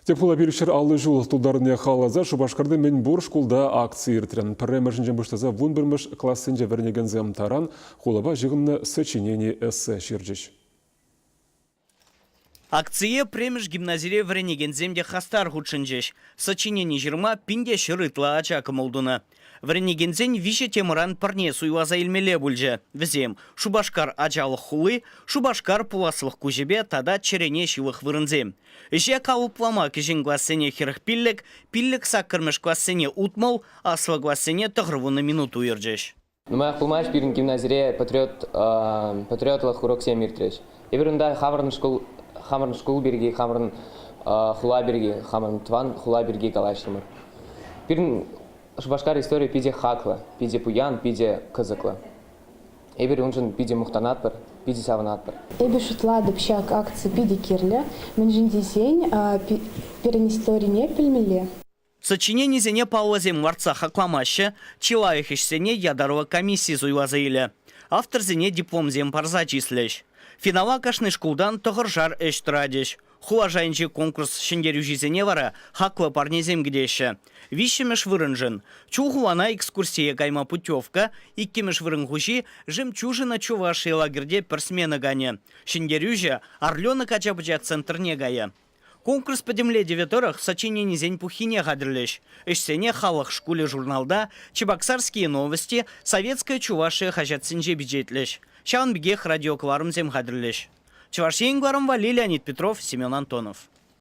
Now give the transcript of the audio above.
Тӗп хула 550 ҫул тултарнине халалласа Шупашкарти мӗнпур шкулта акци иртрӗ. Пӗрремӗшӗнчен пуҫласа 11-мӗш классенче вӗренекенсем таран хулапа ҫыхӑннӑ сочинени-эссе ҫырчӗҫ. Акцие пӗрремӗш гимназире вӗренекенсем те хастар хутшӑнчӗҫ. Сочинени ҫырма 1100 ытла ача кӑмӑл тунӑ. Вӗренекенсен виҫӗ темӑран пӗрне суйласа илмелле пулчӗ. Вӗсем, Шупашкар ачалӑх хули, Шупашкар пуласлӑх куҫӗпе тата чӗрене ҫывӑх вырӑнсем. Ӗҫе калӑплама кӗҫӗн классене 45, пиллӗк саккӑрмӗш классене 60, аслӑ классене 90 минут уйӑрчӗҫ. Нумаях пулмасть пирӗн гимназире патриот, патриотлӑх уроксем иртрӗҫ. Эпир унта хамӑрӑн шкул, хамӑрӑн шкул пирки, хамӑрӑн хула пирки, хамӑрӑн тӑван хула пирки калаҫрӑмӑр. Пирӗн Шупашкар историйӗ питӗ хаклӑ, питӗ пуян, питӗ кӑсӑклӑ. Эпир уншӑн питӗ мухтанатпӑр, питӗ савӑнатпӑр. Эпӗ шутлатӑп, ҫак акци питӗ кирлӗ, мӗншӗн тесен пирӗн историне пӗлмелле. Сочиненисене паллӑсем лартса хакламаҫҫӗ, чи лайӑх ӗҫсене ятарлӑ комисси суйласа илӗ. Авторсене дипломсем парса чыслӗҫ. Финала кашни шкултан тӑхӑршар ӗҫ тӑратӗҫ. Хула шайӗнчи конкурс ҫӗнтерӳҫисене вара хаклӑ парнесем кӗтеҫҫӗ. Виҫҫӗмӗш вырӑншӑн Чулхулана экскурсие кайма путевка, иккӗмӗш вырӑн хуҫи «Жемчужина Чувашии» лагерьте пӗр смена канӗ. Ҫӗнтерӳҫӗ «Орленок» ача-пӑча центрне кайӗ. Конкурс пӗтӗмлетӗвӗ тӑрӑх сочиненисен пуххине хатӗрлӗҫ. Ӗҫсене «Халӑх шкулӗ» журналта, «Чебоксарские новости», «Советская Чувашия» хаҫатсенче пичетлӗҫ. Ҫавӑн пекех радиокӑларӑмсем хатӗрлӗҫ. Чӑваш Ен кӑларӑм валли Леонид Петров, Семен Антонов.